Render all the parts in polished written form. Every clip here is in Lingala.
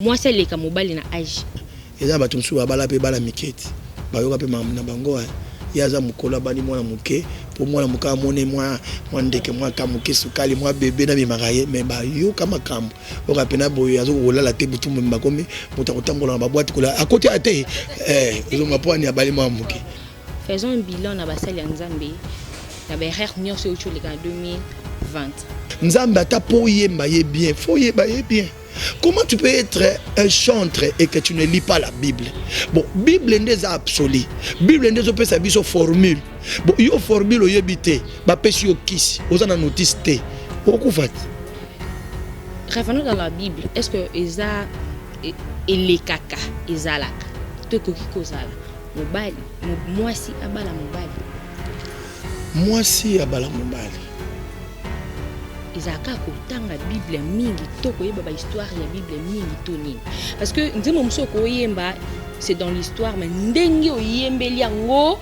Mwasi aleka mobali na age. Eza na bato mosusu babala mpe bana mike ti bayoka mpe makambo na bango. Ye aza mokolo, abandi mwana moke, mpo mwana moke amoni mwa mwa ndeke, mwa ka moke, sukali, mwa bebe nabimaka ye. Me bayoka makambo oyoka mpena boye, azoki kolala te butu mobimba, bakomi moto akotambola na babwati kola akoti aya te, ezonga mpo ani abali mwana moke. Faisons un bilan na basali ya Nzambe na ba erreur nyonso euti oleka na 2020. Nzambe ata mpo oyemba ye bien, fo oyeba ye bien. Comment tu peux être un chantre et que tu ne lis pas la Bible? Bon, Bible nde eza absolu. Bible nde ezopesa biso formule. Bon, yo formule oyebi te, bapesi yo kisi, oza na notice te. Okufa te. Revenons dans la Bible. Est-ce que eza elekaka, ezalaka to ekoki kozala mobali, mwasi abala mobali? Mwasi abala mobali. Ezalaka kotanga Bible mingi to koyeba bahistoire ya Bible mingi to nini? Parce que nzembo mosusu okoyemba, c'est dans l'histoire, mais ndenge oyembeli yango.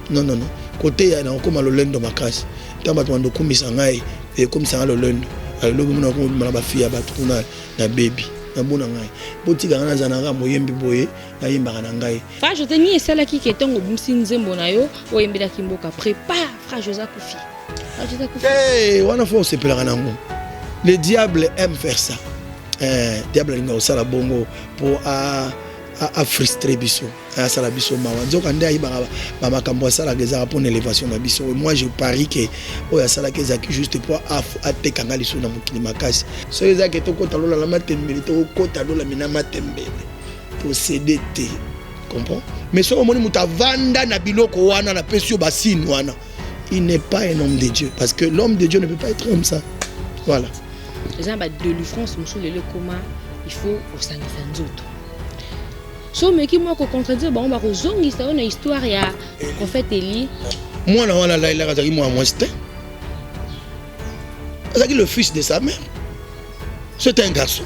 Non, non, non, koteya na okóma lolendo makasi. Ntango bato bando okumisa ngai, ekomisa ngai lolendo. Alobi mona komobima na bafille ya bato kuna na bebi nabona ngai. Botika ngai naza nanga moyembi boye, nayembaka na ngai. Frère José, nini esalaki ke ntango obimisi nzembo na yo oyembelaki mboka prépare, frère José akufi? Frère José akufi. Hey, wana fo osepelaka nango. Le diable aime faire ça. Diable alinga kosala bongo mpo afrustre biso, asala biso mawa. Nzoka nde ayebaka bamakambo asalaka ezalaka mpona élévation na biso. Moi, je parie ke oyo asalaki ezalaki juste mpo ateka nga lisusu na mokili makasi. Soki ezalaki tokɔta lola na matembele, tokokɔta lola me na matembele, tosede te, comprend? Mais soki omoni moto avanda na biloko wana, napesi yo basine wana, il n'est pas un homme de Dieu, parce que l'homme de Dieu ne peut pas être comme ça, voilà. Eza na badélivrance mosusu lelo ekoma, il faut osangisa nzoto. So omeki mwa kocontredire bango, bakozongisa yo na histoire ya prophète Eli. Mwana wana alaelaka, azalaki mwana mwasi te, azalaki le fils de sa mère, c'était un garçon.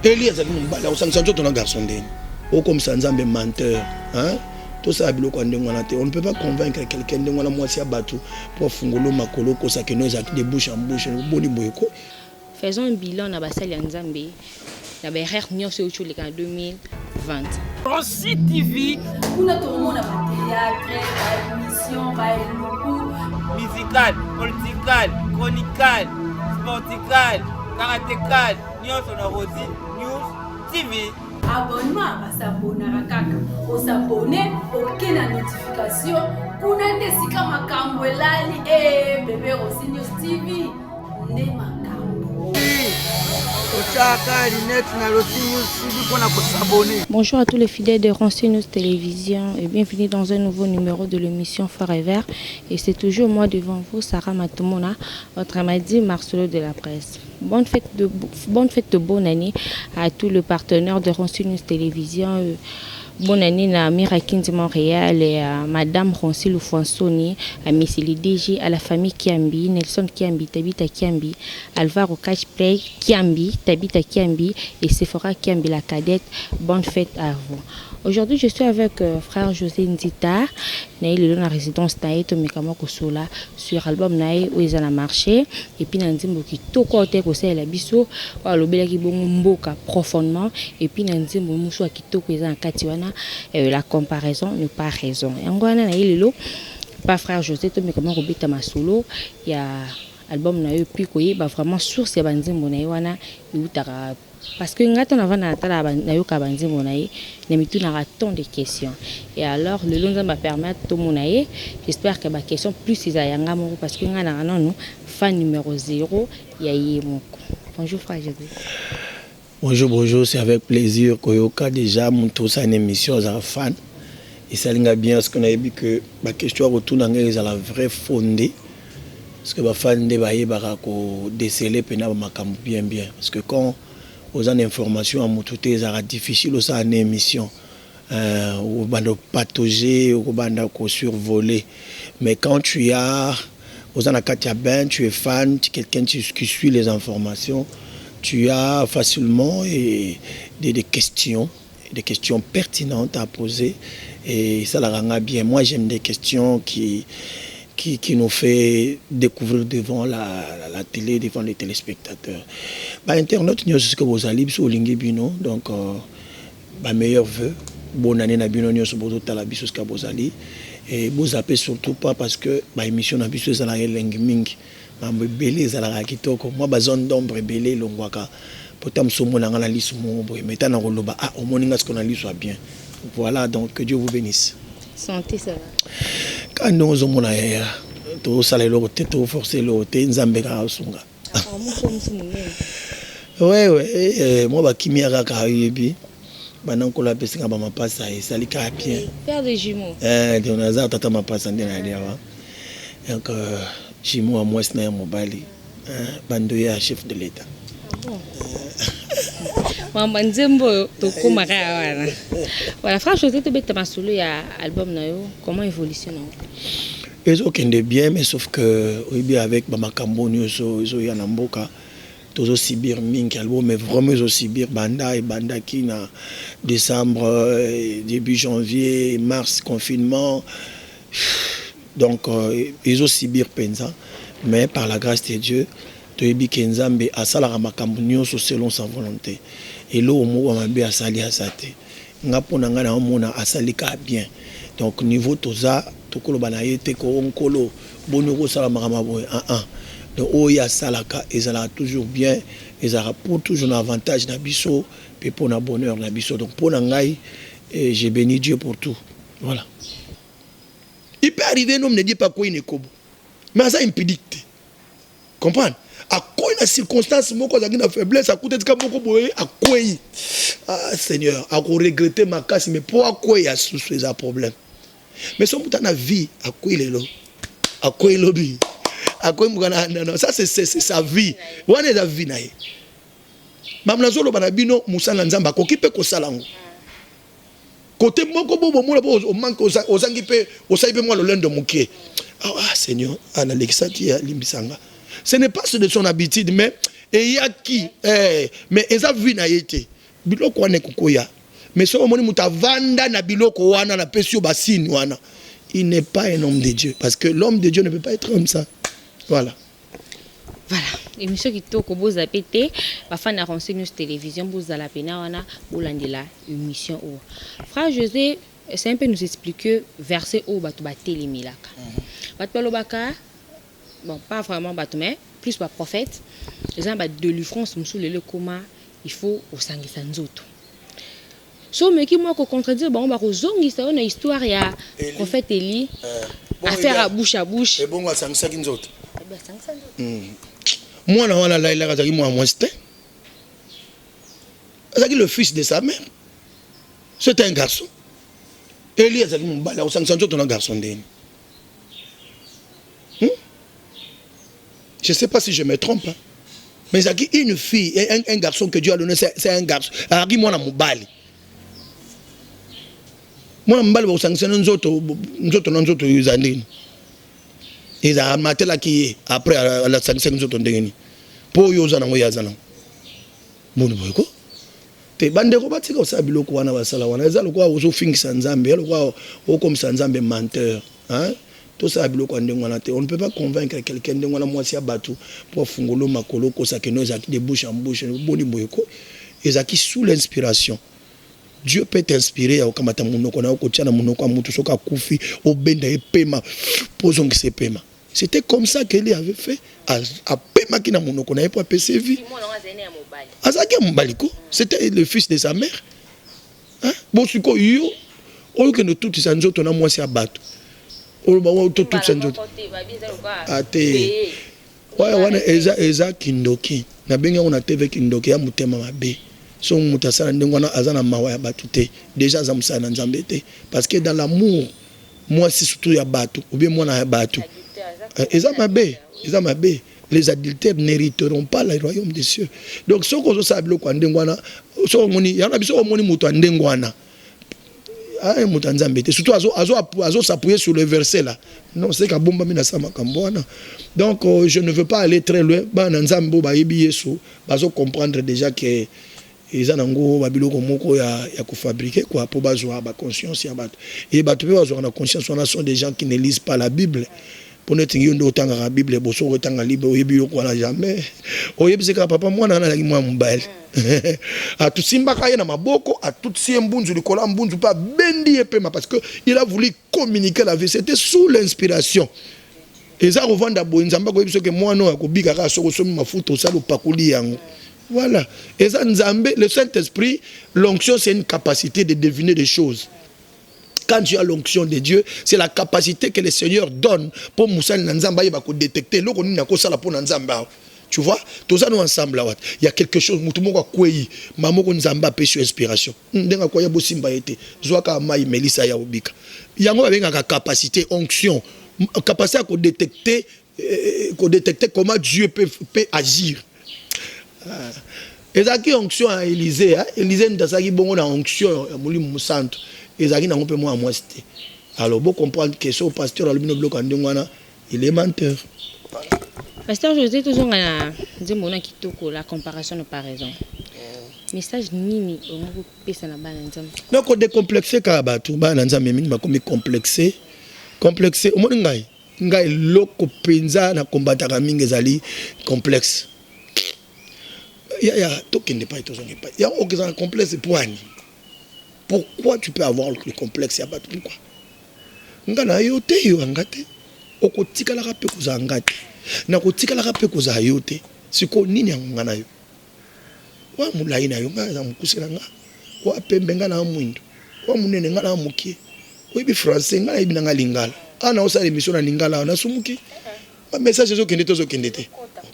Eli azalaki mobali, akosangisa nzoto na garçon ndeni? Okomisa Nzambe menteur, hein? Tosala biloko ya ndenge wana te. On ne peut pas convaincre quelqu'un ndenge wana. Mwasi ya bato mpo afungolo makolo, okosa keno ezalaki de bouche en bouche. Boni boye ko? Faisons un bilan na basali ya Nzambe na baerreur nyonso euti oleka na 2020. Rossy TV. Kuna tokomona bathéâtre, baémission, baeluku. Musical, political, chronical, sportical, karatécal, nyonso na Rossy News TV. Abonnement, basabonaka kaka, osabone, oke na notification. Kuna nde esika makambo elali. E bebe, Rossy News TV nde makambo. Otyaka lunette na Rossy News TV mpona kosabone. Bonjour à tous les fidèles de Rossy News Télévision et bienvenue dans un nouveau numéro de l'émission Forever. Et c'est toujours moi devant vous, Sarah Matumona, autrement dit Marcelo de la presse. Bonne fête de bonne année à tous les partenaires de Rossy News Télévision. Bonne année à Mira Kindi Montréal et à Madame Ronsi Lufansoni, à Missili DG, à la famille Kiambi, Nelson Kiambi, Tabita Kiambi, Alvaro Cashplay Kiambi, Tabita Kiambi et Sephora Kiambi la cadette. Bonne fête à vous. Aujourd'hui, je suis avec frère José Ndita, na ye lelo na résidence na ye, tomeka kosola sur album na ye oyo eza na marché et puis na nzembo kitoko oyo te kosalela biso, oyo alobelaki bongo mboka profondément, et puis na nzembo mosusu ya kitoko eza na kati wana, la comparaison n'est pas raison. Yango wana na ye lelo pa frère José, tomeka mwa kobeta masolo ya album na ye, puis koyeba vraiment source ya banzembo na ye wana eutaka, parce que ngai ntango navanda natala, nayoka banzembo na ye, na mitunaka tant de questions. Et alors lelo Nzambe apermettre tomona ye. J'espère que baquestion plus eza ya nga moko, parce que ngai naka nanu fan numéro 0 ya ye moko. Bonjour frère José. Bonjour, bonjour, c'est avec plaisir koyoka déjà moto osala na émission azala fan. Esalinga bien parce que nayebi que baquestion ya kotuna ngai ezala vrai fondé, parce que bafan nde bayebaka kodéceler mpena bamakambo bien bien, parce que quand oza na information ya motu te, ezalaka difficile osala na émission, obanda kopatauger, okobanda kosurvoler. Mais quand tu as oza na kati ya bain, tu es fan, tu es quelqu'un qui suit les informations, tu as facilement et des questions pertinentes à poser et ça la rend bien. Moi, j'aime des questions qui qui, qui nous fait découvrir devant la, la, la télé, devant les téléspectateurs. Ba internautes nyonso sika bozali, biso olingi bino, donc ba meilleurs vœux, bonne année na bino nyonso bozotala biso sika bozali. Et bozappe surtout pas parce que ba émission na biso ezalaka elengi mingi. Mambo ebele ezalaka kitoko. Mwa ba zone d'ombre ebele elongwaka. Pota mosu omona nga na liso moko boye, mais tana koloba, ah, omoni nga siko na liso ya bien. Voilà, donc que Dieu vous bénisse. Santé, ça va? Kaka ndenge ozomona yaya, tozosala eloko te, toforce eloko te, Nzambe kaka osunga. Wewe mwa bakimia kaka oyebi banda Nkolo apesinga bamapasa, esali kaka bien. Père de jumeaux. Donc naza tata mapasa nde nayali awa, donc jumeau ya mwasi na ya mobali, bando ya chef de l'État. Mamba nzembo oyo tokomaka ya wana. Voilà, frère José, tobeta masolo ya album na yo, comment évolution na yo? Ezokende bien, mais sauf que oyebi, avec bamakambo nyonso ezoya na mboka, tozosubir mingi. Album, mais vraiment ezosubir. Banda ebandaki na décembre, début janvier, mars, confinement, donc ezosubir mpenza. Mais par la grâce de Dieu, toyebi ke Nzambe asalaka makambo nyonso selon sa volonté. Eloko moko ya mabe asali aza te. Nga mpo na ngai naomona asali kaka bien. Donc niveau toza, tokoloba na ye te ko Nkolo boni okosala makambo boye. Ah ah, donc oyo asalaka ezalaka toujours bien, ezalaka pour toujours na avantage na biso mpe mpo na bonheur na biso. Donc mpo na ngai, j'ai béni Dieu pour tout. Voilà, il peut arriver un homme ne dit pas akwei na ekobo, mais aza impudique te, comprendre? Akwei na circonstance moko, azalaki na faiblesse, akuta etika moko boye, akwei. Ah Seigneur, akoregretter makasi, mais mpo akwei asusu eza problème. Mais so moto na vie akwei lelo, akwei lobi, akwei mbuka na non, ça c'est sa vie wana, eza vie na ye. Mamu nazoloba na bino, mosala na Nzambe akoki mpe kosala yango kote moko bo bomona po omanke, ozangi mpe osali mpe mwa lolendo moke. Ah Seigneur, ah, nalekisaki, alimbisanga. Ce n'est pas de son habitude, mais eyaki mais eza vie na ye te. Biloko wana ekokoya, mais soki omoni moto avanda na biloko wana, napesi yo basigne wana, il n'est pas un homme de Dieu, parce que l'homme de Dieu ne peut pas être comme ça. Voilà. Voilà, émission kitoko. Bozala mpe te bafani ya Rossy News Télévision, bozala pena wana, bolandela émission oyo. Frère José, c'est un peu nous expliquer verset oyo bato batelemelaka. Bato balobaka, bon, pas vraiment bato, mais plus baprophète, eza na badélivrance mosusu lelo ekóma il faut osangisa nzoto. So omeki mwa kocontredire bango, bakozongisa yo na histoire ya prophète Eli, affaire à bouche à bouche. Ebongo asangisaki nzoto? Asangisa nzoto. Mwana wana alayelaka, azalaki mwana mwasi te, azalaki le fils de sa mère, c'était un garçon. Eli azalaki mobali, akosangisa nzoto na garçon ndeni? Je sais pas si je me trompe, hein? Mais ezalaki une fille, un garçon que Dieu a donné, c'est un garçon, azalaki mwana mobali. Mwana mobali bakosangisa na nzoto, nzoto na nzoto eza ndeni? Ezala matelaki ye, après asangisaki nzoto ndenge nini? Mpo oyo oza nango, ye aza nango. Boni boye ko te? Bandeko batika kosala biloko wana. Basala wana eza lokola ozofingisa Nzambe, ya lokola okomisa Nzambe menteur, hein? Tosala biloko ya ndenge wana te. On ne peut pas convaincre quelqu'un ndenge wana, mwasi ya bato, mpo afungolo makolo okosaka no. Ezalaki de bouche en bouche. Boni boye ko? Ezalaki sous l'inspiration. Dieu peut t'inspirer ya kokamata monoko na yo, kotia na monoko ya motu, soki akufi obenda ye pema mpo ozongisa epema. C'était comme ça qu'Eli avait fait, apemaki na monoko na ye mpo apesa vie. Azalaki ya mobali ko, c'était le fils de sa mère, hein? Bon, sikoyo yo oyokende otutisa nzoto na mwasi ya bato, oloba totutisa nzoto ate wana eza kindoki. Nabengi yango na TV kindoki ya motema mabe. So moto asala ndenge wana aza na mawa ya bato te, déjà aza mosala na Nzambe te, parce que dans l'amour, mwasi surtout ya bato ou bien mwana ya bato eza mabe, eza mabe. Les adultères n'hériteront pas le royaume des cieux. Donc soki ozosala biloko ya ndenge wana, soki omoni yango na biso, omoni moto ya ndenge wana, moto ya Nzambe te, surtout azos'appuyer sur le verset là, non, c'est kabombami na sa makambo wana. Donc je ne veux pas aller très loin. Bana Nzambe oyo bayebi Yesu bazocomprendre déjà que eza nango babiloko moko ya kofabriquer quoi, mpo bazwa baconscience ya bato. E bato mpe bazwaka na conscience wana sont des gens qui ne lisent pas la Bible. Mpo neti yo nde otangaka Bible, boso otanga libre, oyebi yo wana jamais. Oyebisi kaka papa mwana wana azalaki mwana mobali. Atusimbaka ye na maboko, atutisi ye mbunzu likolo ya mbunzu mpe abendi ye pema parce que il a voulu communiquer la vie. C'était sous l'inspiration. Eza kovanda boye, Nzambe akoyebi soki mwana oyo akobika kaka soki osomi mafuta, osali, opakoli yango. Voilà, eza Nzambe, le Saint-Esprit. L'onction, c'est une capacité de deviner des choses. Quand tu as l'onction de Dieu, c'est la capacité que le Seigneur donne pour mosali na Nzambe ayeba kodétecter eloko nini akosala mpo na Nzambe awa. Tu vois, toza no ensemble awa. Il y a quelque chose, motu moko akwei, ma moko, Nzambe apesi yo inspiration. Ndenge akwei, bosimba ye te, zwaka mai, melisa ya obika. Yango babengaka capacité, onction, capacité ya kodétecter, kodétecter comment Dieu peut agir. Ah. Ezalaki onction ya Élisée. Élisée nde azalaki bongo na onction ya Molimo Mosantu, ezalaki nango mpe mwana mwasi te. Alors bocomprendre que so pasteur alobi no biloko ya ndenge wana, il est menteur. Pasteur José, tozonga na nzembo na kitoko, la comparaison n'est pas raison. Message nini olingi kopesa na bana Nzambe? Donc kodécomplexe kaka bato, bana na Nzambe mingi bakomi complexe, complexe. Omoni ngai eloko mpenza nakombataka mingi ezali complexe. Yaya, tokende epai, tozonga epai yango, okezala na complexe poani. Pourquoi tu peux avoir le complexe ya bato? Pourquoi nga na yo te, yo yanga te, okotikalaka mpe kozala nga te, nakotikalaka mpe kozala yo te? Sikoyo nini yango nga na yo? Wa molai na yo, nga eza mokuse na nga. Wa pembe, nga na mwindo. Wa monene, nga na mokie. Oyebi français, nga nayebi na nga lingala. Awa naosala émission na lingala awa, nasumuki, bamessage ezokende te, ozokende te.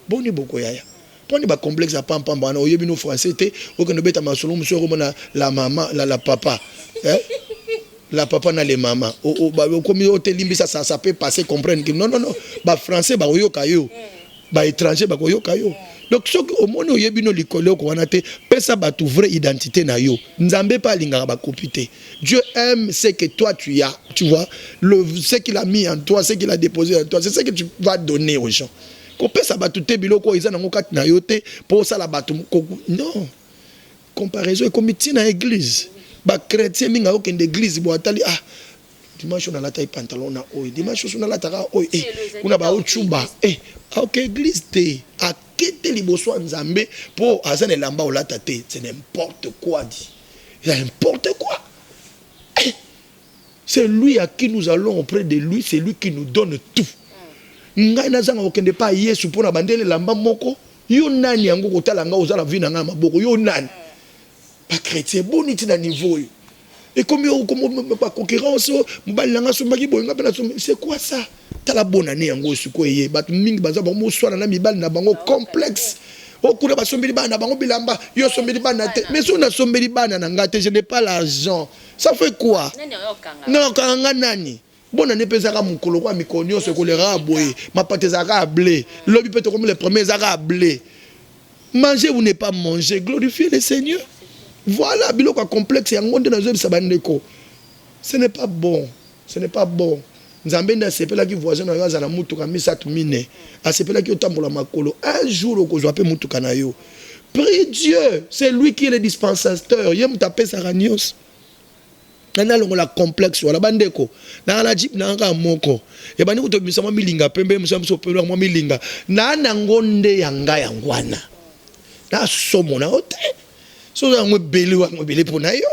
Boni bokoyaya mponi bacomplexe ya pampamba wana? Oyebi no français te, okende obeta masolo mosusu, okomona la mama la papa, eh? La papa na le mama, okomi oyo te, limbisa, ça peut passer, comprendre que non, non, non, bafrançais bakoyoka yo, baétranger bakoyoka yo. Donc soki omoni oyebi no likolo oko wana te, pesa bato vraie identité na yo. Nzambe mpe alingaka bakopi te. Dieu aime ce que toi tu as, tu vois, ce qu'il a mis en toi, ce qu'il a déposé en toi, c'est ce que tu vas donner aux gens. Kopesa bato te biloko oyo eza nango kati na yo te mpo osala bato. Non, comparaison ekomi ntina église. Bachrétien mingi akokende église bo atali: ah, dimanche oyo nalataki pantalon na oyo, dimanche oyo nalataka oyo, eh, kuna baocuba, eh, aoke église te, ake te liboso ya Nzambe mpo aza na elamba olata te. C'est n'importe quoi, dit, n'importe quoi, eh, c'est lui à qui nous allons, auprès de lui, c'est lui qui nous donne tout. Ngai nazanga kokende pa Yesu mpo na bandele elamba moko? Yo nani yango kotala ngai? Oza na vie na ngai na maboko, yo nani? Bachrétien, boni ntina niveau oyo ekomi baconcurrence? Mobali na nga asombaki boye, nga mpe nasombi, c'est quoi ça? Tala, bonane yango sikoyo eye, bato mingi baza bango moswana na mibali na bango, complexe. Okuna basombeli bana na bango bilamba, yo osombeli bana te. Mais soki nasombeli bana na nga te, je n'ai pas l'argent, ça fait quoi? Nakokanga nga nani? Bonane mpe ezaka mokolo kwa mikolo nyonso ekolekaka boye, mapata ezalaka ya blé, lobi mpe tokomi le premier, ezalaka ya blé. Manger ou ne pas manger, glorifier le Seigneur, voilà. Biloko ya complexe yango nde nazoyebisa bandeko, ce n'est pas bon, ce n'est pas bon. Nzambe nde asepelaki voisin na yo aza na mutuka misato, mine, asepelaki otambola makolo. Un jour okozwa mpe mutuka na yo. Prie Dieu, c'est lui qui est le dispensateur, ye moto apesaka nyonso. Nani alongola complexe wana? Bandeko, nanga na jeep nanga kaka moko, ebandi kotobimisa mwa milinga pembe, mosa moso pembe, mwa milinga na nango nde ya ngai yango wana. Nasomo na yo te, soki yango ebele, yango ebele mpo na yo.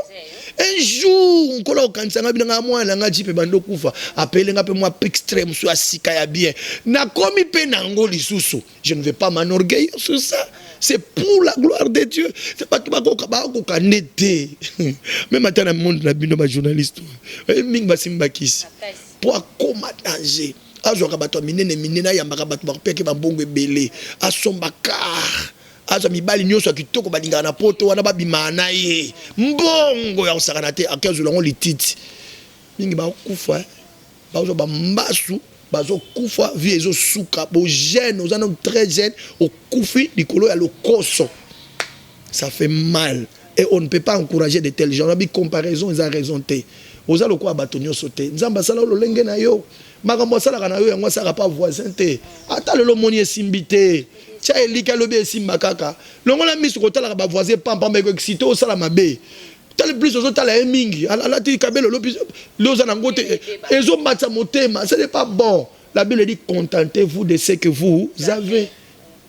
Un jour Nkolo akokanisa nga bino, nga mwana na nga jeep ebandi okufa, apele nga mpe mwa pixtre mosusu ya sika ya bien, nakomi mpe nango lisusu. Je ne vais pas m'enorgueillir sur ça, c'est pour la gloire de Dieu. Bato bakoka nde te, même ata na monde na bino bajournaliste mingi basimbi bakisi mpo akoma danger. Azwaka bato ya minene minene, ayambaka bato bakopeke bambongo ebele, asomba car, azwa mibali nyonso ya kitoko balingaka na poto wana, babimaka na ye, mbongo ya kosakana te, ake azwela yango lititi. Mingi bakokufa, bazwa bambasu, bazokufa, vie ezosuka. Bojeune, oza nano très jeune, okufi likolo ya lokoso, ça fait mal et on ne peut pas encourager de tels gens. Nabi comparaison eza raison te. Oza lokola bato nyonso te. Nzambe asala lolenge na yo, makambo asalaka na yo yango asalaka pa voisin te. Ata lelo omoni esimbi te, tia eliki, alobi esimba kaka. Longola miso kotalaka bavoisin pampamba, ekoexcite osala mabe. Tala plus ozotala ye mingi, alati kabelo, lobi oza nango te, ezomatisa motema, ce n'est pas bon. La Bible dit: contentez-vous de ce que vous avez.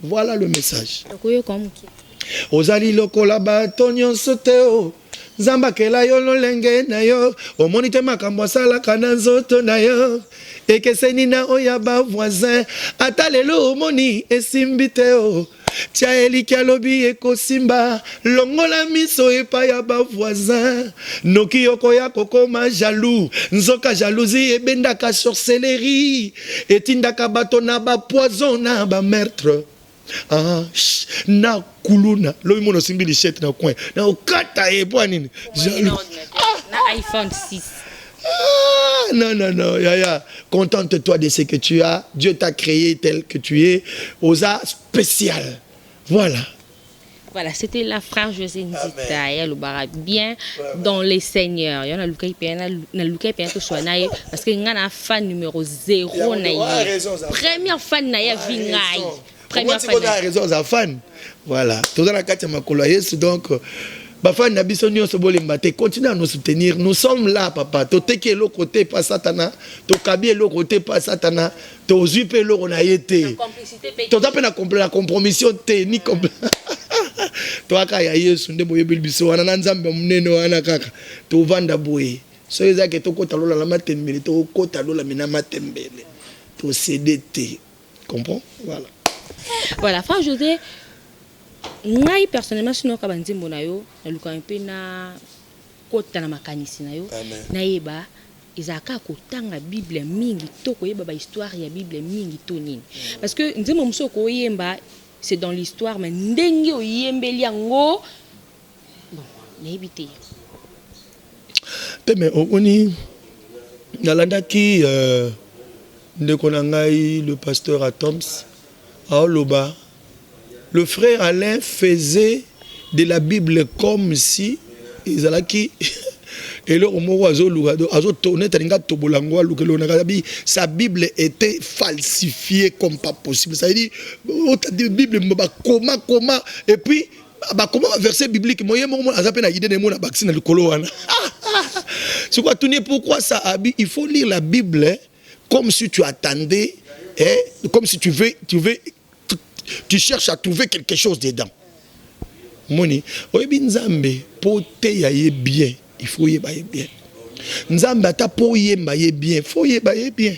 Voilà le message. Okoyoka moke. Ozali lokola bato nyonso te o. Nzambe akela yo lolenge na yo. Omoni te makambo asalaka na nzoto na yo ekeseni na oyo ya bavoisin. Ata lelo omoni esimbi te o, tia elikya, alobi ekosimba. Longola miso epai ya bavoisin, noki okoya kokoma jaloux. Nzoka jalousie ebendaka sorcellerie, etindaka bato na bapoison, na bameurtre. Ah, na kuluna lobi mona osimbi lichette na coin na okata ye po nini? Jaloux. Na iPhone 6. Ah, non, non, non, yaya. Contente-toi de ce que tu as. Dieu t'a créé tel que tu es. Oza spécial. Voilà. Voilà, c'était la frère José Nzita, ya lobara bien dans les seigneurs. Yo na lukai pe na lukai pe to swana ye parce que nga na fan numéro 0 na ye. Première fan na ye vi ngai. Première fan. Oza raison, oza fan. Voilà. Toza na kati ya makolo ya Yesu. Donc bafani na biso nyonso, bolemba te, continue à nous soutenir. Nous sommes là, papa. Toteki eloko te pa Satana, tokabi eloko te pa Satana, tozwi mpe eloko na ye te, toza mpe na compromission te, ni toyaka ya Yesu nde boyebeli biso wana na Nzambe ya monene wana. Kaka tovanda boye, soki ezalaki tokota lola na matembele, tokota lola me na matembele, tocéder te. Comprends? Voilà. Voilà, frère José, ngai personnellement, sinoka banzembo na yo, nalukaka mpe na kota na makanisi na yo, nayeba ezalaka kotanga Bible mingi to koyeba bahistoire ya Bible mingi to nini, parce que nzembo mosusu okoyemba, c'est dans l'histoire, mais ndenge oyembeli yango, bon, nayebi te. Te, me omoni, nalandaki ndeko na ngai, le pasteur Atoms, aoloba: le frère Alain faisait de la Bible comme si ezalaki eloko moko azoluka, azotourne, alingi atobola yango, aluka eloko na kati. Sa Bible était falsifiée comme pas possible. Ça veut dire Bible bakoma koma et puis bakoma baverset biblique, moye moko aza mpe na idée na ye na bakisi na likolo wana. Sikoyo atuni: pourquoi ça? Abi il faut lire la Bible comme si tu attendais, hein, comme si tu veux, tu cherches à trouver quelque chose dedans. Moni, oyebi Nzambe, mpo oteya ye bien, il faut oyeba ye bien. Nzambe, ata mpo oyemba ye bien, faut oyeba ye bien.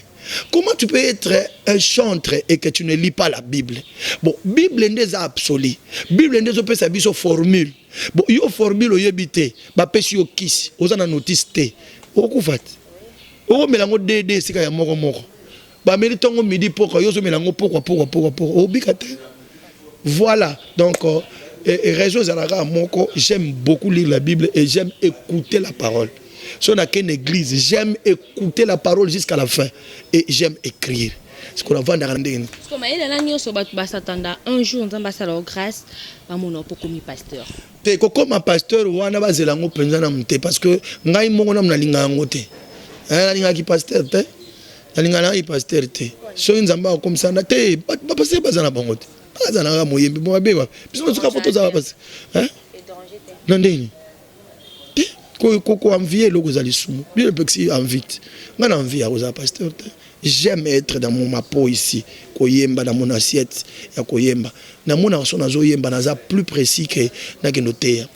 Comment tu peux être un chantre et que tu ne lis pas la Bible? Bon, Bible nde eza absolu. Bible nde ezopesa biso formule. Bon, yo formule oyebi te, bapesi yo kisi, oza na notice te, okokufa te. Okomela yango dd esika ya moko moko. Bameli ntongo, midi, pokwa, yo ozomela yango pokwa, pokwa, pokwa, pokwa, obika te. Voilà. Donc et raison ezalaka moko: j'aime beaucoup lire la Bible et j'aime écouter la parole. So nakende église, j'aime écouter la parole jusqu'à la fin et j'aime écrire ce qu'on avandaka na ndenge. Parce que mayele na nyonso, bato basatanda un jour Nzambe asala yo grâce, bamona mpo komi pasteur. Te, kokóma pasteur wana, bazela yango mpenza namu te, parce que ngai moko namu nalinga yango te. Nalingaki pasteur te, nalingaka ngai pasteur te. Soki Nzambe akomisana te, bapasteur baza na bango te, aza na kaka moyembi mo mabe. Wapi biso soka fo tozala pasteur na ndeni te? Koenvie eloko eza lisumu. Bien epekisi envie te. Ngai na envie ya kozala pasteur te. J'aime être dans mon ma peau ici, koyemba dans mon assiette ya koyemba. Namonaka so nazoyemba, naza plus précis ke nakende oteya.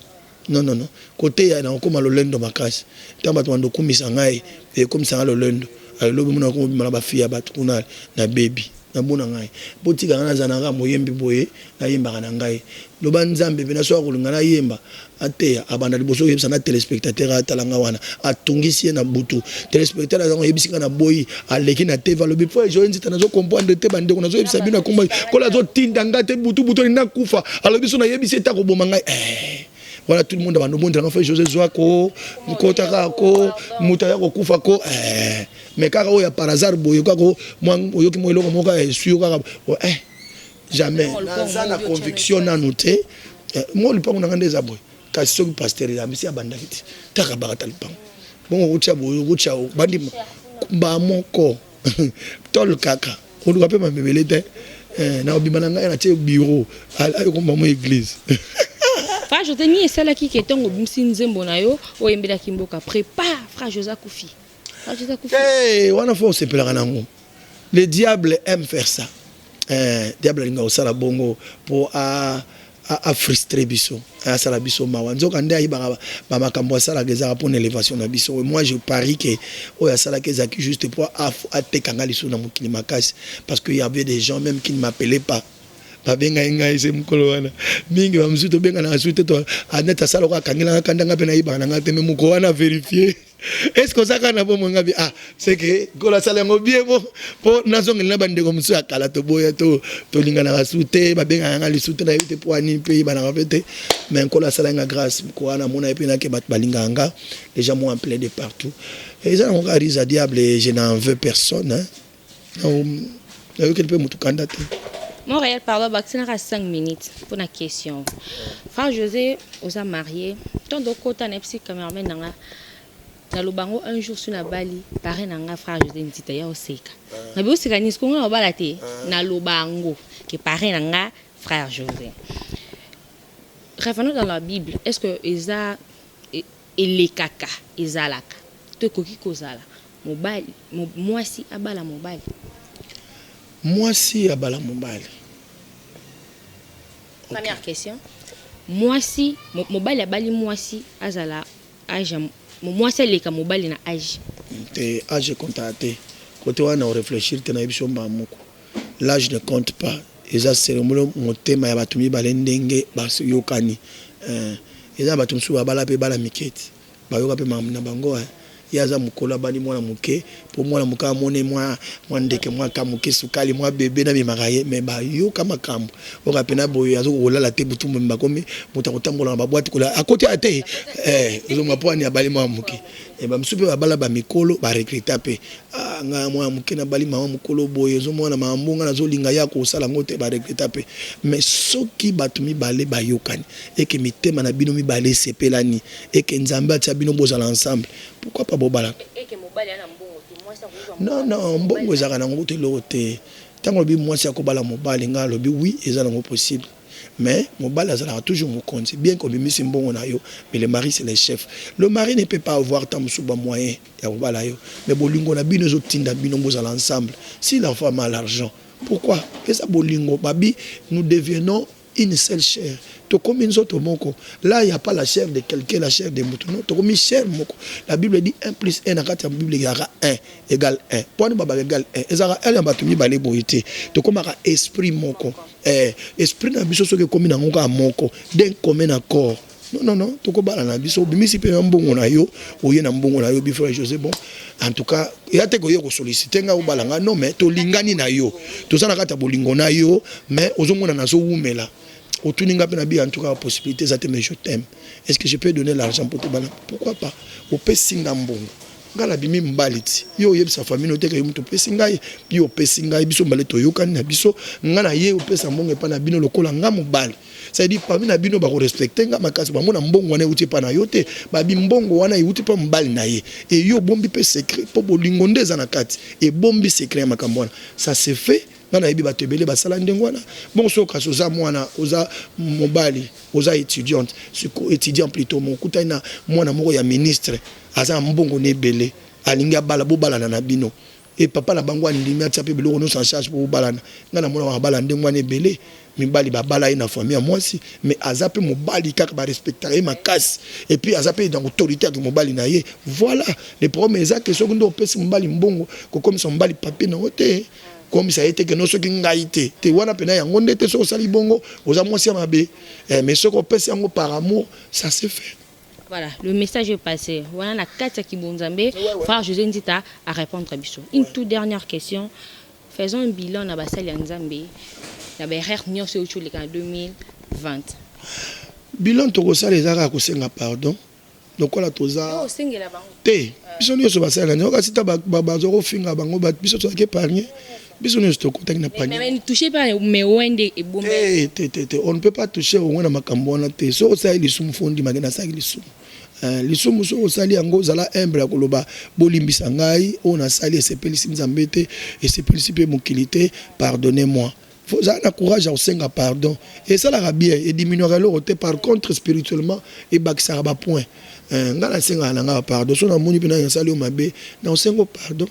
Non, non, non, koteya na okóma lolendo makasi. Ntango bato bando okumisa ngai, ekomisa ngai lolendo. Alobi mona komobima na bafille ya bato kuna na bebi nabona ngai. Botika ngai naza nanga moyembi boye, nayembaka na ngai. Loba Nzambe mpe naso akolinga nayemba, ateya, abanda liboso oyebisa na téléspectateur atala nga wana, atungisi ye na butu. Téléspectateur azango, oyebisi nga na boyi, aleki na TV, alobi: "Po ejoye nzita, nazocomprendre te. Bandeko, nazoyebisa bino, akomba kola, azotinda nga te butu butu, alingi nakufa." Alobi so nayebisi ete akoboma ngai. Voilà, tout le monde abanda obondelanga: "Frère José, zwa ko kota kaka ko moto aya kokufa ko." Mais kaka oyo ya par hasard boye, kaka oyoki mwa eloko moko esui yo kaka, jamais naza na conviction nanu te. Mo lipango na nga nde eza boye, kasi soki pasteur ezambisi abandaki te, taka bakata lipango bongo, okotya boye, okotya bandima bamoko tole kaka koluka mpe mamebele te. Na obima na ngai, natie bureau, ayokomba mo église. Frère José, nini esalaki ke ntongo obimisi nzembo na yo oyembelaki mboka, prépare, frère José akufi, frère José akufi? Hey, wana fo osepelaka nango. Le diable aime faire ça. Eh, diable alinga kosala bongo po a a frustrer biso, asala biso mawa. Nzoka nde ayibaka ba makambo asalaka ezaka pona elevation na biso. Moi je parie que oyo asalaka ezalaki juste po ateka nga lisusu na mokili makasi parce que y avait des gens même qui ne m'appelaient pas. Babengaki ngai se mokolo wana mingi, bamosusu tobenganaka susu te. Neti asala oko akangelanga kanda, nga mpe nayibaka na nga te, mais mokolo wana vérifie est ce que oza kaka na bomoi. Nga bi ah, c'est que nkolo asala yango bien bo mpo nazongeli na bandeko mosusu ya kala. Toboya tolinganaka su te, babengaka nga lisusu te, nayebi te mpo ani mpe yebanaka mpe te. Mais nkolo asala nga grâce moko wana, amona ye mpe nake bato balingaka nga déjà moi en plein de partout. Eza nango kaka ruse ya diable et je n'en veux personne, hein. Nayokeli mpe motu kanda te. Montréal, pardon, bakisinaka 5 minutes pour la question. Frère José, oza marié. Tant okota na yebisi cameraman na nga, naloba yango un jour so nabali, parrain na nga frère José Nzita ya oseka. Nabi oseka nini? Sikongo na obala te. Naloba yango ke parrain na nga frère José. Revenons dans la Bible. Est-ce que eza elekaka, ezalaka to ekoki kozala mobali, mwasi abala mobali? Mwasi abala mobali? Première question. Mwasi, mobali abali mwasi azala age, mwasi aleka mobali na age? Te, âge ekontaka te. Kote wana oréfléchir te, nayebi so mbala moko, l'âge ne compte pas. Eza cérémonie, motema ya bato mibale ndenge bayokani. Eza bato mosusu babala mpe bala mike ti bayoka mpe makambo na bango. Ye aza mokolo, abandi mwana moke mpo mwana moke amoni mwa ndeke, mwa ka moke, sukali, mwa bebe na bimaka ye. Mais bayoka makambo oyo pena boye, azokolala te butu mobimba, bakomi moto akotambola na babwate kola akoti aya te. Ozomona mpo ani abali mwana moke. Bamosusu mpe babala bamikolo, baregreta mpe: ah, ngai mwana moke nabali mama mokolo boye, ozomona makambo ngai nazolinga ya kosala yango te. Baregreta mpe. Mais soki bato mibale bayokani eke mitema na bino mibale esepelani, eke Nzambe atia bino bozala ensemble, pourquoi pas bobalaka? Non, non, mbongo ezalaka nango te, eloko te. Ntango olobi mwasi akobala mobali, ngai alobi oui, eza nango possible, mais mobali azalaka toujours mokonzi. Bien qu'obimisi mbongo na yo, mais le mari, c'est le chef. Le mari ne peut pas avoir ta mosusu bamoyen ya kobala yo, mais bolingo na bino ezotinda bino bozala ensemble. Si la femme a l'argent, pourquoi? Eza bolingo. Babi nous devenons une seule chair, tokomi nzoto moko. Là, il y a pas la chair de quelqu'un, la chair de moto, non, tokomi chair moko. La Bible dit 1 plus 1 na kati ya Bible ezalaka 1 égale 1. Mpo wana babaka égale 1, ezalaka 1 ya bato mibale boye te. Tokomaka esprit moko. Esprit na biso soki ekomi nango kaka moko, d'un commun accord, non, non, non, tokobala na biso. Obimisi mpe na mbongo na yo, oye na mbongo na yo bi frère José, bon, en tout cas eya te koye kosollicite ngai obala ngai, non, mais tolingani na yo, toza na kati ya bolingo na yo, mais ozomona nazowumela. Otuni nga mpe na bi en tout cas possibilité eza te, mais je t'aime, est ce que je peux donner l'argent pour tobala? Pourquoi pas? Opesi nga mbongo, ngai nabimi mobali ti yo oyebisa famille oteka yo moto opesi ngai, yo opesi ngai, biso mbale toyokani na biso, ngai na ye opesa mbongo epai na bino lokola nga mobali. C'est-à-dire parmi na bino bakorespecte nga makasi, bamona mbongo wana euti epai na yo te, babi mbongo wana euti mpa mobali na ye. E yo obombi mpe secret mpo bolingo nde eza na kati, ebombi secret ya makambo wana. Ça se fait. Nga nayebi bato ebele basala ndenge wana. Bongo soki kasi oza mwana, oza mobali, oza étudiante, étudiant plutôt, mokutani na mwana moko ya ministre, aza na mbongo na ebele, alingi abala, bobalana na bino e papa na bango andimi, atia mpe biloko nyonso en charge mpo bobalana. Ngai namona babala ndenge wana ebele. Mibali babala ye na famille ya mwasi, mais aza mpe mobali kaka, barespectaka ye makasi et puis aza mpe na autorité yake mobali na ye. Voilà, le problème eza ke soki nde opesi mobali mbongo, kokomisa mobali papier nango te, komisa ye te ke no soki ngai te te wana mpena yango nde te. Soki osali bongo, oza mwasi ya mabe. Mais soki opesi yango par amour, ça se fait. Voilà, le message est passé. Voilà la kati ya kibonzambe. Frère José Nzita à répondre à biso. Une toute dernière question. Faisons un bilan na basali ya Nzambe. Na ba erreur nyonso euti oleka na 2020. Bilan tokosala eza kaka kosenga pardon lokola toza osengela bango. Te, biso nyonso basali na nzambe, kasi ta bazwa kofinga bango, biso tozalaki épargne, biso nyonso tokotaki na panier. Mais ne touchez pas mais wende et bombe. Te, te, te, te, on ne peut pas toucher ongo na makambo wana te. Soki osali lisumu, fo ondimaki nasalaki lisumu. Lisumu soki osali yango, ozala humble ya koloba: bolimbisa ngai, oyo nasali esepelisi Nzambe te, esepelisi mpe mokili te, pardonnez moi. Ozala na courage ya kosenga pardon, esalaka bien, ediminuaka eloko te. Par contre, spirituellement ebakisaka bapoint. Ngai nasengaka na ngai pardon. So namoni mpe ngai nasali yo mabe, na osengo pardon.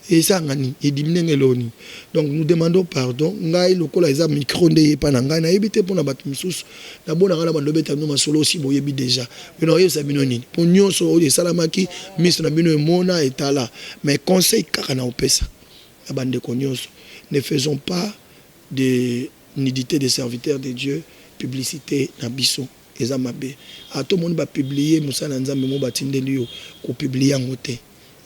Esanga nini? Edimi ndenge eloko nini? Donc nous demandons pardon. Ngai lokola eza micro nde ye pa na ngai, nayebi te mpona bato misusu. Nabonaka na bando obeta bino masolo osi boyebi déjà. Bino oyebisa bino nini? Mpo nyonso oyo esalamaki, miso na bino emona etala. Mais conseil kaka na opesa na bandeko nyonso: ne faisons pas de nudité des serviteurs de Dieu publicité na biso. Eza mabe. Ata omoni bapublier mosala na Nzambe mo batindeli yo, kopublier yango te.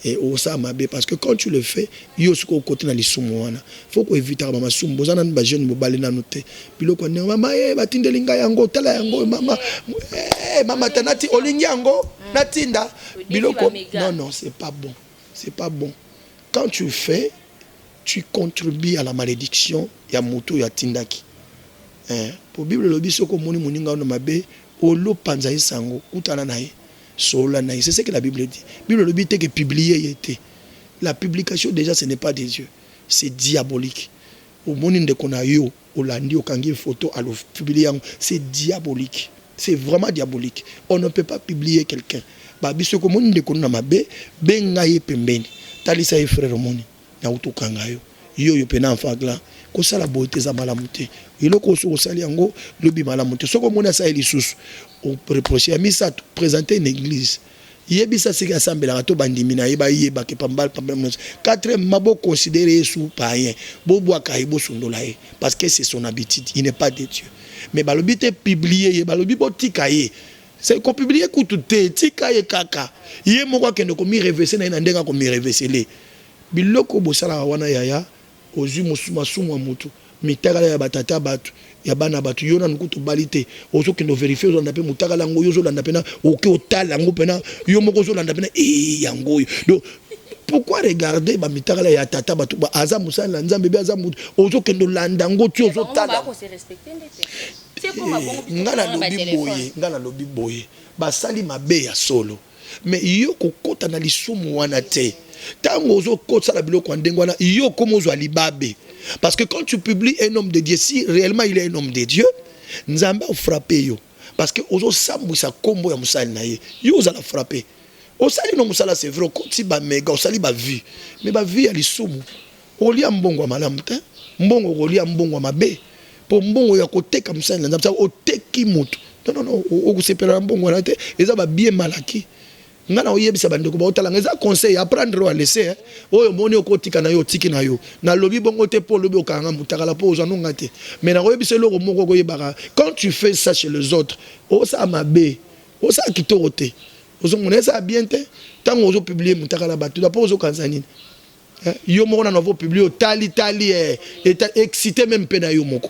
E osala mabe, parce que quand tu le fais, yo soki okoti na lisumu wana, faut koevitaka bamasumu. Boza nanu bajeune, mobali nanu te. Biloko ya ndenge mama e batindeli ngai yango, tala yango mama, mama ta nati olingi yango natinda biloko. Non, non, c'est pas bon, c'est pas bon. Quand tu fais, tu contribues à la malédiction ya moto oyo atindaki. Po Bible elobi, soki omoni moninga wana mabe, olopanza ye sango, kutana na ye, solola na ye. C'est ce que la Bible dit. Bible elobi te ke publier ye te. La publication déjà, ce n'est pas des dieux, c'est diabolique. Omoni ndeko na yo, olandi, okangi photo, alopublier yango, c'est diabolique, c'est vraiment diabolique. On ne peut pas publier quelqu'un. Babi soki omoni ndeko na mabe, benga ye pembeni, talisa ye: frère, omoni nauti okanga yo, yo oyo mpena enfant kosala boye te, eza malamu te. Eloko oyo soki osali yango, lobi malamu te. Soki omoni asali lisusu, oreproche. Ya misato, présenter une église, yebisa seki asambelaka to bandimi na ye bayebake pambal pambal. Quatrièmement, boconsidérer ye sous païen, bobwaka ye, bosundola ye, parce que c'est son habitude, il n'est pas de Dieu. Mais balobi te publier ye, balobi botika ye. C'est kopublier kutu te, tika ye kaka, ye moko akende komirévéler na ye na ndenge akomirévéler. Biloko bosalaka wana, yaya, ozwi masumu ya motu, mitakala ya batata bato, ya bana bato. Yo nanu kutu obali te, ozokende ovérifier, ozolanda mpe motakala yango, yo ozolanda mpena, oke otala yango mpena, yo moko ozolanda mpena e yango oyo. Donc pourquoi regarder bamitakala ya tata bato? Aza mosali na Nzambe, be aza motu, ozokende olanda yango ti ozotala. Nga nalobi boye, nga nalobi boye: basali mabe ya solo, mais yo kokɔta na lisumu wana te. Ntango ozokosala biloko ya ndenge wana, yo okoma ozwa libabe, parce que quand tu publies un homme de Dieu, si réellement il est un homme de Dieu, Nzambe afrappe yo, parce que ozosambwisa nkombo ya mosali na ye. Yo ozala frappe. Osali no mosala, c'est vrai, okoti baméga, osali bavues, mais bavues ya lisumu. Okolia mbongo ya malamu te, mbongo okolia mbongo ya mabe, mpo mbongo ya koteka mosali na Nzambe, oteki motu. Non, non, non, okosepela na mbongo wana te. Eza babie malaki. Nga na oyebisa bandeko baotalanga, eza conseil à prendre, à laisser. Oyo omoni okotika na yo, otiki na yo. Nalobi bongo te mpo olobi okanga motakala mpo ozwa nonga te, mais nakoyebisa eloko moko okoyebaka: quand tu fais ça chez les autres, osala mabe, osala kitoko te, ozomona esala bien te. Ntango ozopublier motakala bato, mpo ozokanisa nini? Yo moko nano opublier, otali tali, excité même mpe na yo moko.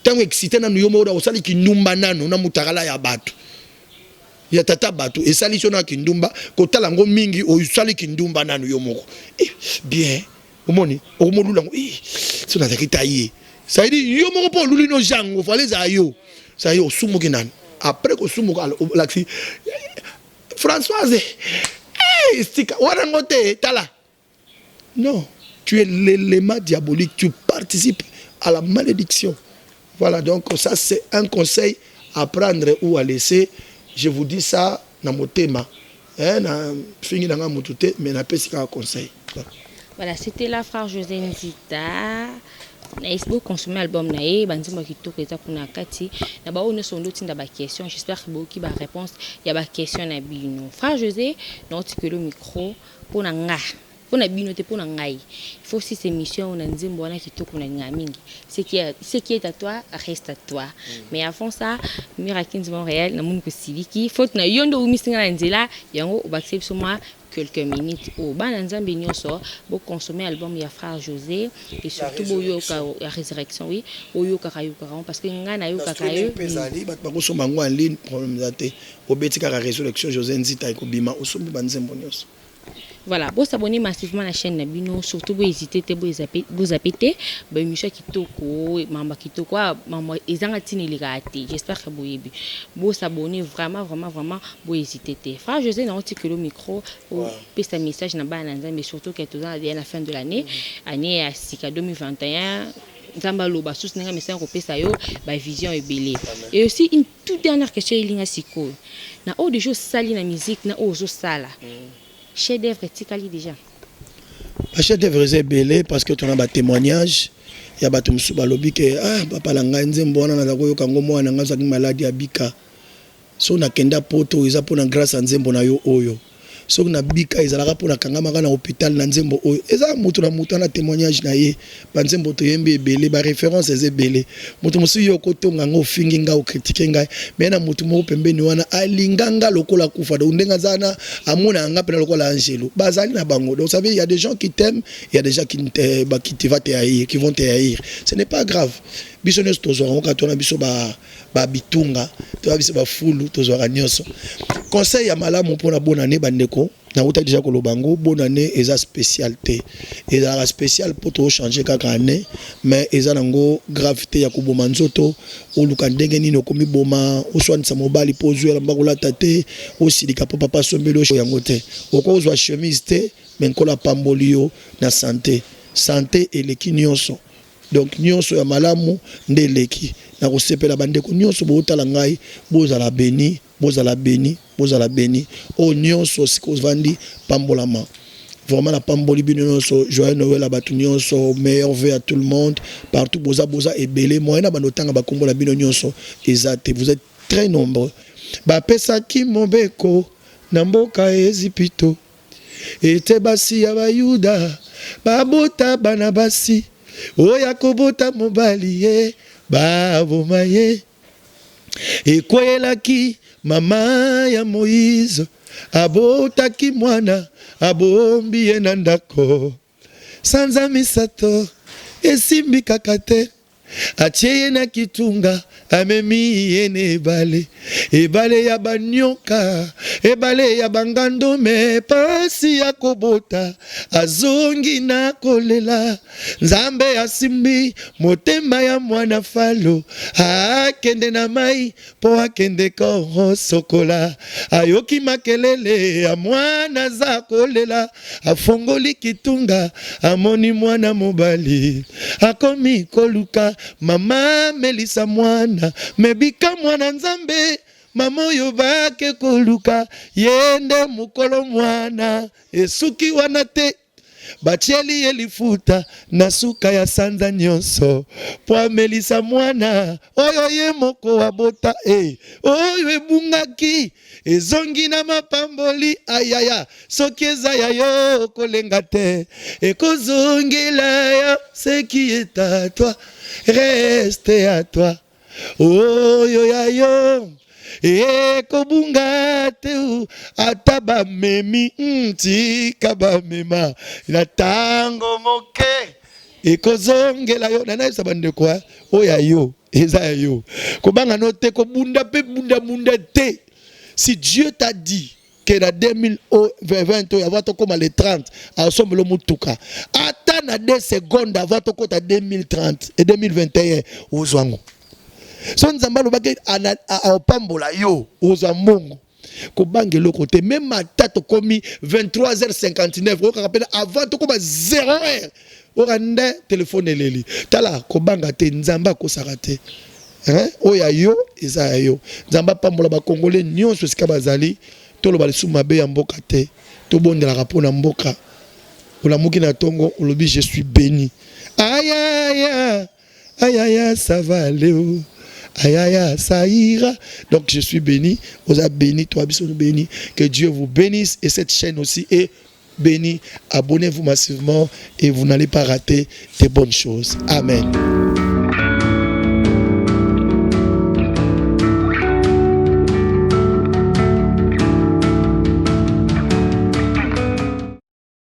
Ntango excité nanu yo moko, osali kindumba nano na motakala ya bato, ya tata bato, esali so na kindumba. Kotala yango mingi, osali kindumba nanu yo moko. Bien, omoni okomolula yango so nazalaki ta ye, c'est-à-dire yo moko mpo oluli no jango fale ezala yo, c'est-à-dire osumuki nanu. Après kosumuka, olakisi Françoise sika wana ngo te, tala. Non, tu es l'élément diabolique, tu participes à la malédiction. Voilà, donc ça, c'est un conseil à prendre ou à laisser. Je vous dis ça na motema, na fingi nanga motu te, mais napesi kaka conseil. Voilà, c'était là frère José Nzita. Boconsommer album na ye, banzembo ya kitoko eza kuna kati. Na baoyo nyonso ondo otinda baquestion, j'espère que boyoki baréponse ya baquestion na bino. Frère José, naotikelo micro. Mpo na nga, mpo na bino te, mpo na ngai, il faut si émission na nzembo wana kitoko na linga mingi, ce qui est à toi reste à toi. Mais avant ça, Mirakinzi Montréal, namoni kosiliki faute na yo nde oumisinga na nzela yango, obakisi biso mwa quelques minutes. Oyo bana Nzambe nyonso, boconsommer album ya frère José et surtout boyoka ya Résurrection. Oui, boyokaka, yokaka, parce que ngai nayokaka yo. Ezali bato bakosomba yango en ligne, problème eza te. Obeti kaka Résurrection José Nzita, ekobima, osombi banzembo nyonso. Voilà, bosabonner massivement na chaîne na bino, surtout bohésite te, bozape te. Baémission ya kitoko, mambo ya kitoko, mambo ezanga ntina elekaka te. J'espère que boyebi. Bosabonner vraiment, vraiment, vraiment, bohésite te. Frère José, naotikelo micro, opesa message na bana na Nzambe, surtout ke toza na la fin de l'année, année ya sika 2021. Nzambe aloba susu ndenge mesana kopesa yo bavision ebele. Et aussi une toute dernière question elinga sikoyo: na oyo déjà osali na musique, na oyo ozosala, chef d'œuvre etikali déjà? Ba chef d'œuvre eza ebele parce que tona ba témoignage ya bato mosusu balobi ke ah papa na ngai, nzembo wana naza koyoka yango, mwana na ngai azalaki maladi, abika. Soki nakenda Poto, eza mpona grâce ya nzembo na yo oyo. Soki nabika, ezalaka mpo nakangamaka na hôpital na nzembo oyo. Eza moto na moto ana témoignage na ye. Banzembo toyembi ebele, baréférence eza ebele. Moto mosusu, yo okotonga nga, ofingi ngai, ocritiquer ngai, mais na motu moko pembeni wana alinga nga lokola kufa. Donc ndenge aza wana, amonaka nga mpena lokola angelo. Bazali na bango. Donc ça veut, il y a des gens qui t'aiment, il y a des gens qui te, bah, qui te va te haïr, qui vont te haïr. Ce n'est pas grave. Biso nyonso tozwaka ngo kaka. Tona biso babitunga, toya biso bafulu, tozwaka nyonso. Conseil ya malamu mpona bonane, bandeko, nauta déjà koloba yango: bonne année eza spécial te. Ezalaka spécial mpo tochanger kaka année, mais eza nango grave te ya koboma nzoto. Oluka ndenge nini okomi boma, oswanisa mobali mpo ozwi elamba kolata te, osilika mpo papa asombeli yango te, okozwa chemise te. Mais Nkolo apamboli yo na santé. Santé eleki nyonso. Donc nyonso ya malamu nde eleki na kosepela. Bandeko nyonso bootala ngai, bozala béni, bozala béni, bozala béni. Oyo nyonso sika ovandi, pambolama vraiment. Napamboli bino nyonso. Joyeux Noël à bato nyonso, meilleurs vœux à tout le monde partout boza. Boza ebele, moyen na bando otanga bakombo na bino nyonso eza te. Vous êtes très nombreux. Bapesaki mobeko na mboka Ezipito ete basi ya Bayuda babota bana basi, oyo akobota mobali ye baboma ye. Ekweyelaki mama ya Moïse, abotaki mwana, abombi ye na ndako sanza 3, esimbi kaka te. Atie ye na kitunga, amemi ye na ebale, ebale ya banyoka, ebale ya bangando. Me pasi ya kobota, azongi na kolela. Nzambe asimbi motema ya mwana Falo, akende na mai mpo akende kosokola. Ayoki makelele ya mwana aza kolela, afongoli kitunga, amoni mwana mobali. Akomi koluka mama, melisa mwana, mebika mwana. Nzambe, mama oyo bake koluka ye nde mokolo mwana. Esuki wana te, batieli ye lifuta na suka ya sanza nyonso mpo amelisa mwana oyo ye moko abota. E oyo ebungaki ezongi na mapamboli. Ayaya, soki eza ya yo, kolenga te, ekozongela yo. Ce qui est à toi reste à toi. Oyo ya yo ekobunga te, ata bamemi. Tika bamema na ntango moke, ekozongela yo. Nanayebisa bandeko, oyo ya yo eza ya yo. Kobanga no te, kobunda mpe bundabunda te. Si Dieu t'a dit que na 2020 oyo, avant tokóma le 30, asombela motuka, ata na 2 secondes avant tokɔta 2030 et 2021, ozwa yango. So Nzambe alobaki aopambola yo, ozwa mbongo. Kobanga eloko te. Même ata tokomi 23h59, okaka mpena avant tokóma 0 heure, oka nde telefone eleli. Tala, kobanga te, Nzambe akosaka te. Oyo ya yo eza ya yo. Nzambe apambola Bakongole nyonso esika bazali. Toloba lisusu mabe ya mboka te, tobondelaka mpo na mboka. Olamuki na ntongo, olobi: "Je suis béni." Ayaya, ayaya, ça va aller. Ayaya, ça ira. Donc je suis béni, oza béni, toi biso béni. Que Dieu vous bénisse et cette chaîne aussi est bénie. Abonnez-vous massivement et vous n'allez pas rater de bonnes choses. Amen.